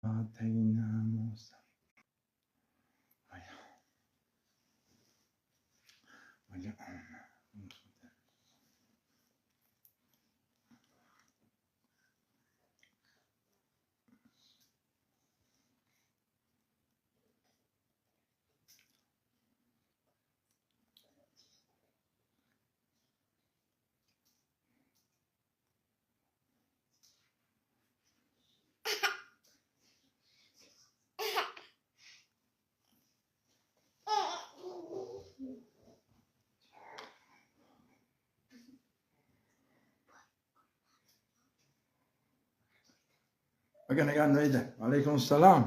آتينا موسى وجعلنا Baga nagaan nu eegdan. Waalaikum salaam.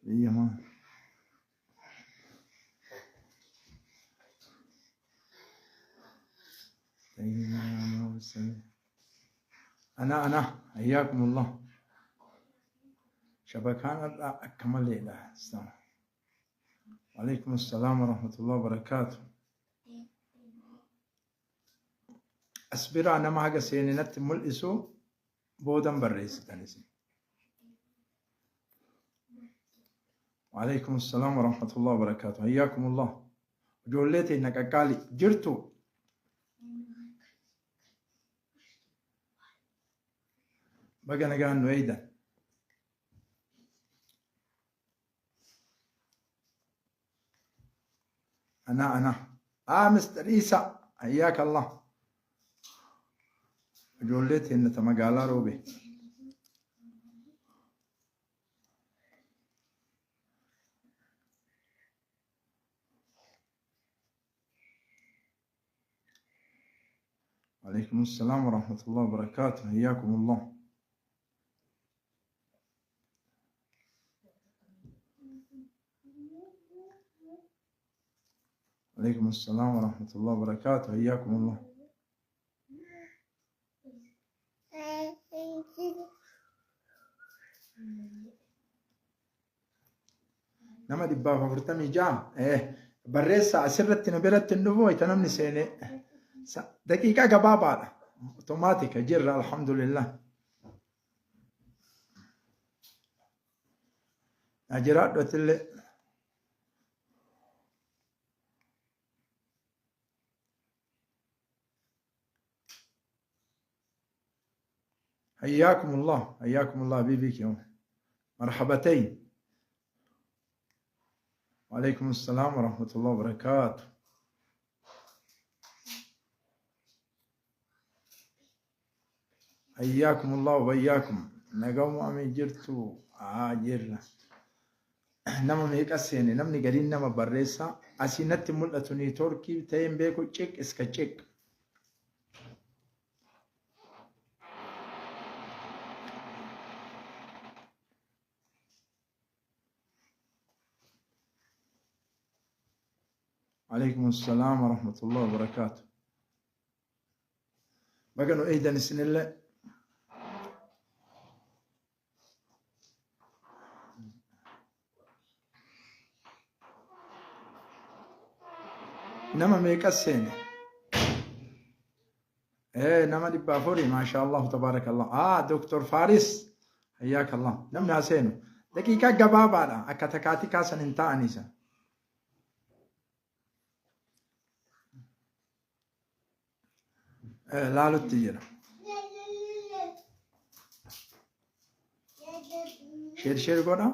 Biyya maa. Ana ana hayyakumullah. Shabakaan har'aa akka maleedha. Waalaikum salaam wa rahmatullahi wa barakaatu. As biraa nama haga seene natti mul'isu boodan barreessitan isin. Waalaikum salaam wa rahmatullahi wa barakaatu. Hayyakumullah. Ijoollee teenya qaqqaali jirtu. Baga nagaan nu eeydan. Ana ana. Ah, Mr. Isa. Hayyaak Allah. Ijoollee teenya ta magaalaa roobe. Alaikum assalam wa rahmatullahi wa barakatuh. Hayyakum Allah. Alaikum assalam wa rahmatullahi wa barakatuh. Hayyakum Allah. Nama 146 barreessaa asirratti na biratti hin dhufu wayita namni seenee daqiiqaa gabaabaadha. Otomaatika jirra alhamdulillah. Na jiraadhu atillee. حياكم الله حياكم الله بيبيك يوم مرحبتين وعليكم السلام ورحمة الله وبركاته حياكم الله وبياكم نقوم أمي جرتو آجر nama meeqa seene namni gariin nama barreessa asii natti mul'atu niitoorkii ta'een beeku ciq iska ciq عليكم السلام ورحمة الله وبركاته baga nu eeydan isinillee nama meeqa seene ee nama 400 maasha allahu tabaarakallah. Ah, doktor Faaris, hayyaaka allah. Namni haa seenu daqiiqaa gabaabaadha akka takaatii kaasan hin ta'anisa. Laalutti jira. Sheer sheer godha.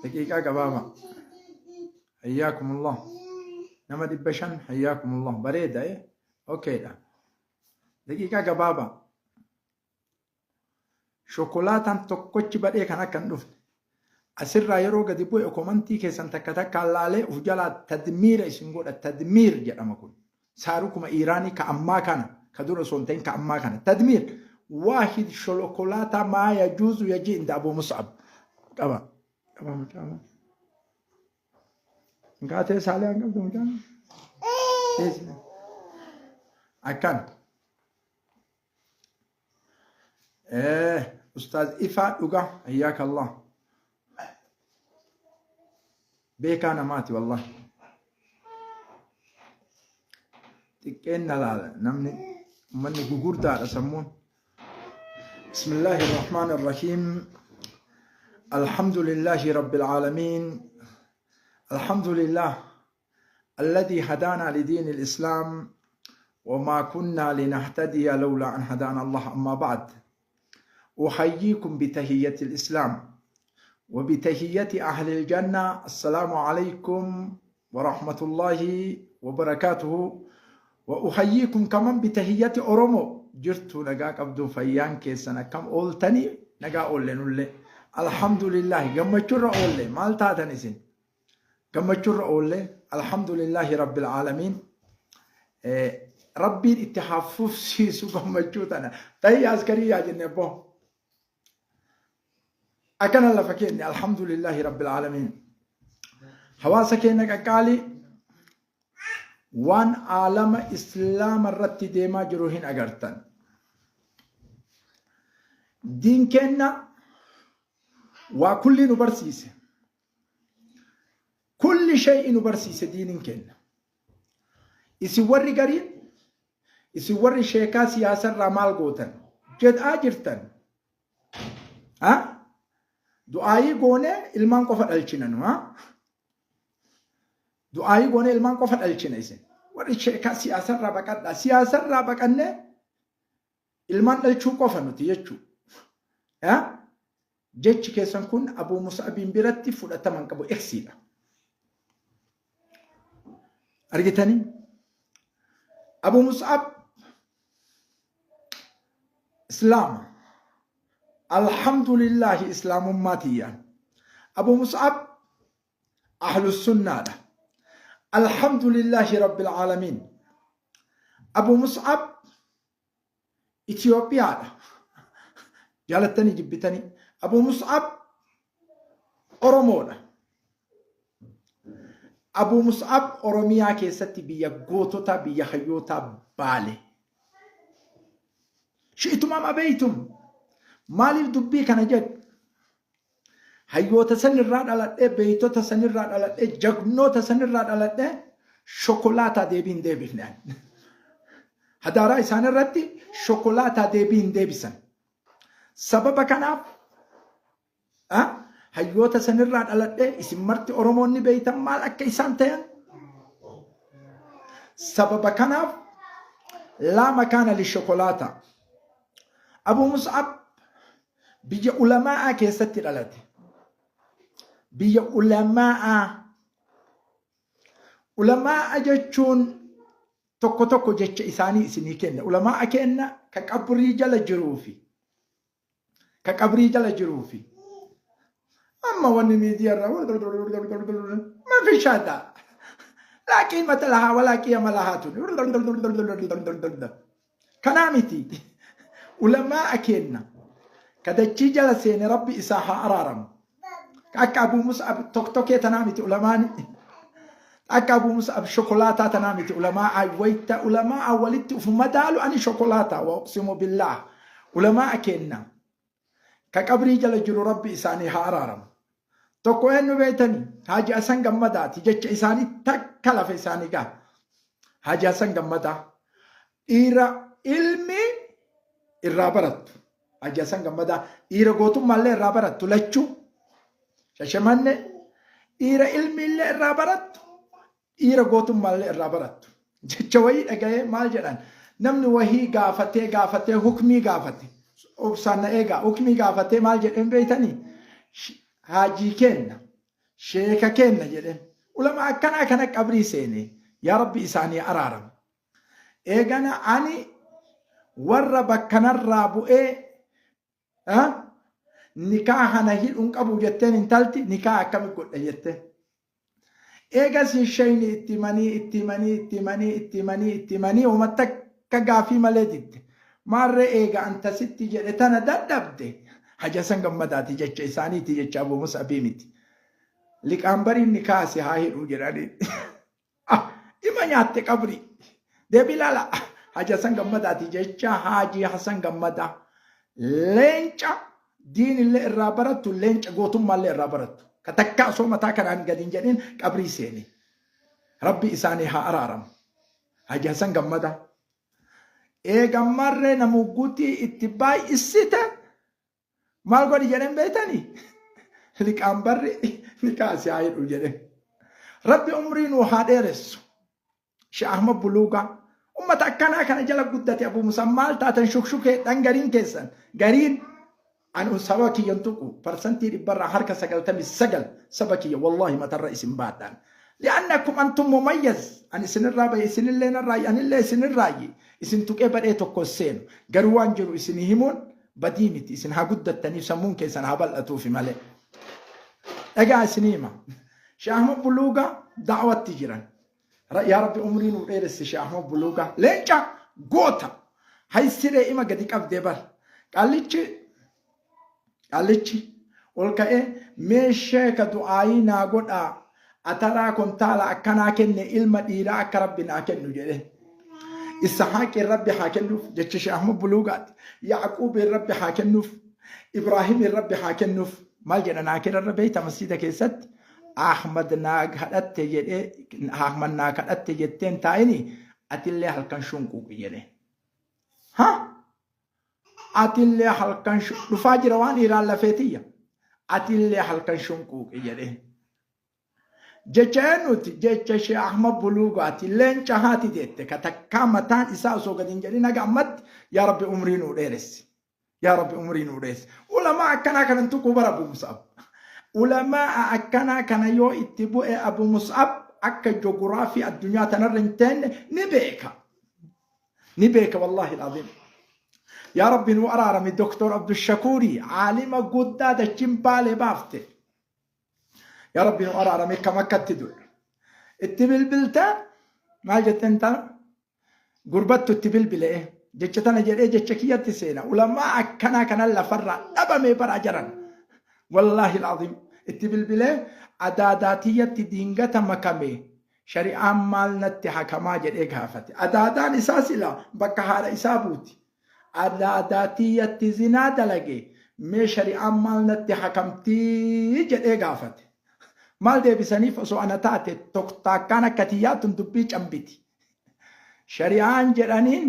Daqiiqaa gabaabaa. Hayyaakumullah. Nama 500 hayyaakumullah. Bareeda eh. Okeedha. Daqiiqaa gabaabaa. Shokolaataan tokkochi badhee kan akka hin dhufne. Asirraa yeroo gadi bu'e komantii keessan takka takkaan laalee uf jalaa tadmiira isin godha. Tadmiir jedhama kun. Saarukuma Iiraanii ka ammaa kana ka dura osoo hin ta'in ka ammaa kana. Tadmiir. Waahid sholokolaataa maa yajuuzu yajii inda Abuu Mus'ab. Qaba. Qaba mucaa. Nkaatee saalee hin qabdu mucaan. Akkan. Ustaaz Ifaa dhugaa hayyaaka Allah. Beekaa namaati wallahi. Xiqqeen na laala namni ummanni gugurdaadha sammuun. Bismillaahi Rahmaan Rahiim. Alhamdulillaahi Rabbil Aalamiin. Alhamdulillah alladhi hadaana lidiini al-Islaam وما كنا لنهتدي لولا أن هدانا الله. أما بعد، أحييكم بتحية الإسلام وبتحية أهل الجنة. السلام عليكم ورحمة الله وبركاته. وأحييكم كمان بتحية أورومو. Jirtu, nagaa qabdu? Fayyaan keessan akkam ooltanii? Nagaa oolle nullee, alhamdulillah, gammachuurra oolle. Maal taatan isin? Gammachuurra oolle, alhamdulillahi rabbil aalamiin. Rabbiin itti haa fufsiisu gammachuu tana. Tahiyya askarii yaa jenne abboo akkana lafa keenne. Alhamdulillahi rabbil aalamiin. Hawaasa keenya qaqqaalii, waan aalama islaama irratti deemaa jiru hin agartan. Diin keenna waa kulli nu barsiise. Kulli shay'i nu barsiise diiniin keenna. Isin warri gariin, isin warri sheekaa siyaasarraa maal gootan jedhaa jirtan. Ha? Du'aayii goonee ilmaan qofa dhalchina nu. Ha? Du'aayii goonee ilmaan qofa dhalchina isin. Warri sheekaa siyaasarraa baqadhaa. Siyaasarraa baqannee ilmaan dhalchuu qofa nuti jechuudha. Jechi keessan kun Abuu Mus'abiin biratti fudhatama hin qabu, eksiidha. Argitanii? Abuu Mus'ab Islaama. Alhamdulillahi islaamummaa tiyyaan. Abuu Mus'ab Ahlus Sunnaadha. Alhamdulillahi Rabbil Aalamiin. Abuu Mus'ab Itoophiyaadha. Jaalattanii jibbitanii. Abuu Mus'ab Oromoodha. Abuu Mus'ab Oromiyaa keessatti biyya goototaa, biyya hayyootaa, Baale. Shi'tum am abeeytum. Maaliif dubbii kana jedhu? Hayyoota sanirraa dhaladhee, beeytota sanirraa dhaladhee, jagnoota sanirraa dhaladhee, shokolaataa deebii hin deebifne ani. Hadaaraa isaan irratti shokolaataa deebii hin deebisan. Sababa kanaaf hayyoota sanirraa dhaladhee, isin marti Oromoonni beeytan maal akka isaan ta'an. Sababa kanaaf laa makaana li shokolaataa. Abuu Mus'ab biyya ulamaa'aa keessatti dhalate. Biyya ulamaa'aa. Ulamaa'a jechuun tokko tokko jecha isaanii isinii kenna. Ulamaa'a kenna ka qabrii jala jiruufi. Ka qabrii jala jiruufi. Amma wanni miidiyaa irraa ma fi shaada. Laa qiimata lahaa walaa qiyama lahaa tuni. Kanaa miti. Ulamaa'a kenna. Ka dachii jala seene Rabbi isaa haa araaramu. Akka Abuu Mus'ab toktokee tanaa miti ulamaani. Akka Abuu Mus'ab shokolaataa tanaa miti ulamaa. Wayta ulamaa walitti uf madaalu ani shokolaataa, wa uqsimu billaah. Ulamaa kenna. Ka qabrii jala jiru Rabbi isaanii haa araaramu. Tokko eenyu beeytanii? Haaji Hasan Gammadaati. Jecha isaanii takka lafa isaanii gaha. Haaji Hasan Gammadaa. Dhiira ilmi irraa barattu. Haaji Hasan Gammadaa dhiira gootummaallee irraa barattu lachuu. Shashamanne dhiira ilmi illee irraa barattu, dhiira gootummaallee irraa barattu. Jecha wayii dhaga'ee maal jedhan? Namni wahii gaafatee gaafatee hukmii gaafate. Obsaan na eegaa, hukmii gaafatee maal jedheen beeytanii? Haajii keenna, sheeka keenna jedheen. Ulama akkanaa kana qabrii seene, yaa Rabbi isaanii araarama. Eegana ani warra bakkanarraa bu'ee nikaa na hidhuun qabu jetteen, intalti nikaa akkami godha jette. Eegas shayni itti himanii, itti himanii, itti himanii, itti himanii, itti himanii, homa takka gaafii malee didde. Maarree eega antasitti jedhe tana dadhabde. Haji Hasan Gammadaati, jecha isaaniiti, jecha Abu Mus'abii miti. Liqaan bariin nikaa si haa hidhuu jedhanii. Dhima nyaatte qabri. Deebii laala. Haji Hasan Gammadaati, jecha Haji Hasan Gammadaa. Leenca diinillee irraa barattu, leenca gootummaallee irraa barattu. Ka takka osoo mataa kanaan gadi hin jedhin qabrii seene. Rabbi isaanii haa araaramu. Haji Hasan Gammadaa. Eega marree namugguutii itti baay'issite maal godhi jedheen beektanii? Liqaan barri nikaa si haa hidhu jedheen. Rabbi umrii nuu haa dheeressu. Sheekh Ahmad Buluugaa. Ummata akkanaa kana jala guddate Abu Musab maal taatan shukshukeedhaan gariin keessan gariin ani saba kiyyan tuqu 99% saba kiyya wallaahi matarra isin baadhaan. Li'annakum antum mumayyaz ani isinirraa bahe isinillee narraayi anillee isinirraayi isin tuqee badhee tokko seenu garuu waan jiru isinii himuun badii miti isin haa guddattaniif sammuun keessan haa bal'atuufi malee. Dhagaa isinii hima. Sheekh Ahmad Buluugaa da'watti jiran. Yaa Rabbi umrii nuu dheeressi Sheekh Ahmad Buluugaa. Leenca goota. Hay siree ima gadi qabdee bar. Qaallichi qaallichi ol ka'ee mee sheeka du'aayii naa godhaa ataraa kontaala akkanaa kenne ilma dhiiraa akka Rabbi naa kennu jedhee. Isahaaqiin Rabbi haa kennuuf jecha Sheekh Ahmad Buluugaati. Yaaquubiin Rabbi haa kennuuf. Ibraahimiin Rabbi haa kennuuf. Maal jedhan akirarra beeyta masjiida keessatti Ahmad naa kadhatte jedhee Ahmad naa kadhatte jetteen taa'ini atillee halkan shunquuqi jedhee. Ha? Atillee halkan dhufaa jira waan dhiiraan lafeetiyya. Atillee halkan shunquuqi jedhee. Jecha eenyuti? Jecha Sheekh Ahmad Buluugaati. Leenca haati deette ka takkaa mataan isaa osoo gadi hin jedhin haga ammatti yaa Rabbi umrii nuu dheeressi. Yaa Rabbi umrii nuu dheeressi. Ulamaa akkanaa kanan tuquu bara Abu Mus'ab. Ulamaa akkanaa kana yoo itti bu'e Abu Mus'ab akka joguraafii addunyaa tanarra hin teenne ni beeka. Ni beeka wallaahi alazim. Yaa Rabbi nuu araarami Doktor Abdushakuurii caalima guddaa dachin baalee baafte. Yaa Rabbi nu araarame kam akkatti du'e. Itti bilbiltee maal jetteen tana gurbattu itti bilbilee jecha tana jedhee jecha kiyyatti seena. Ulamaa akkanaa kanan lafarraa dhabamee baraa jaran. Wallaahi alazim itti bilbilee adaadaa tiyyatti diingata makame shari'aan maal natti hakamaa jedhee gaafate. Adaadaan isaa sila bakka haadha isaa buuti. Adaadaa tiyyatti zinaa dalage mee shari'aan maal natti hakamtii jedhee gaafate. Maal deebisaniif osoo ana taate toktaakkaan akka tiyyaa tun dubbii cambiti. Shari'aan jedhaniin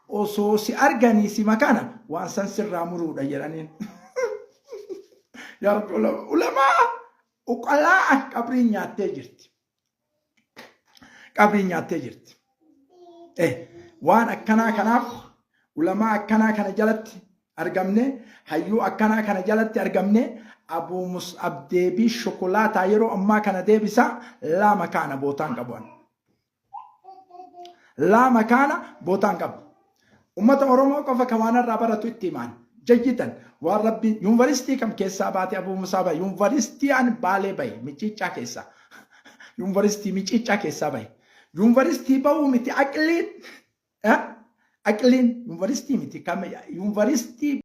osoo si arganii si makana waan san sirraa muruudha jedhaniin. Yaa Rabbi ulamaa uqalaa qabriin nyaattee jirti. Qabriin nyaattee jirti. Waan akkanaa kanaaf ulamaa akkanaa kana jalatti argamne hayyuu akkanaa kana jalatti argamne Abuu Mus'ab deebii shokolaataa yeroo ammaa kana deebisa laa makaana bootaan qabu. Laa makaana bootaan qabu. Ummata Oromoo qofa kan waan irraa baratu itti himaan. Jayyidan waan rabbi yuunivarsiitii kam keessaa baate Abuu Musaaba yuunivarsiitii an Baalee bahe Miciicaa keessaa. Yuunivarsiitii Miciicaa keessaa bahe. Yuunivarsiitii bahuu miti aqliin aqliin yuunivarsiitii miti kam yuunivarsiitii.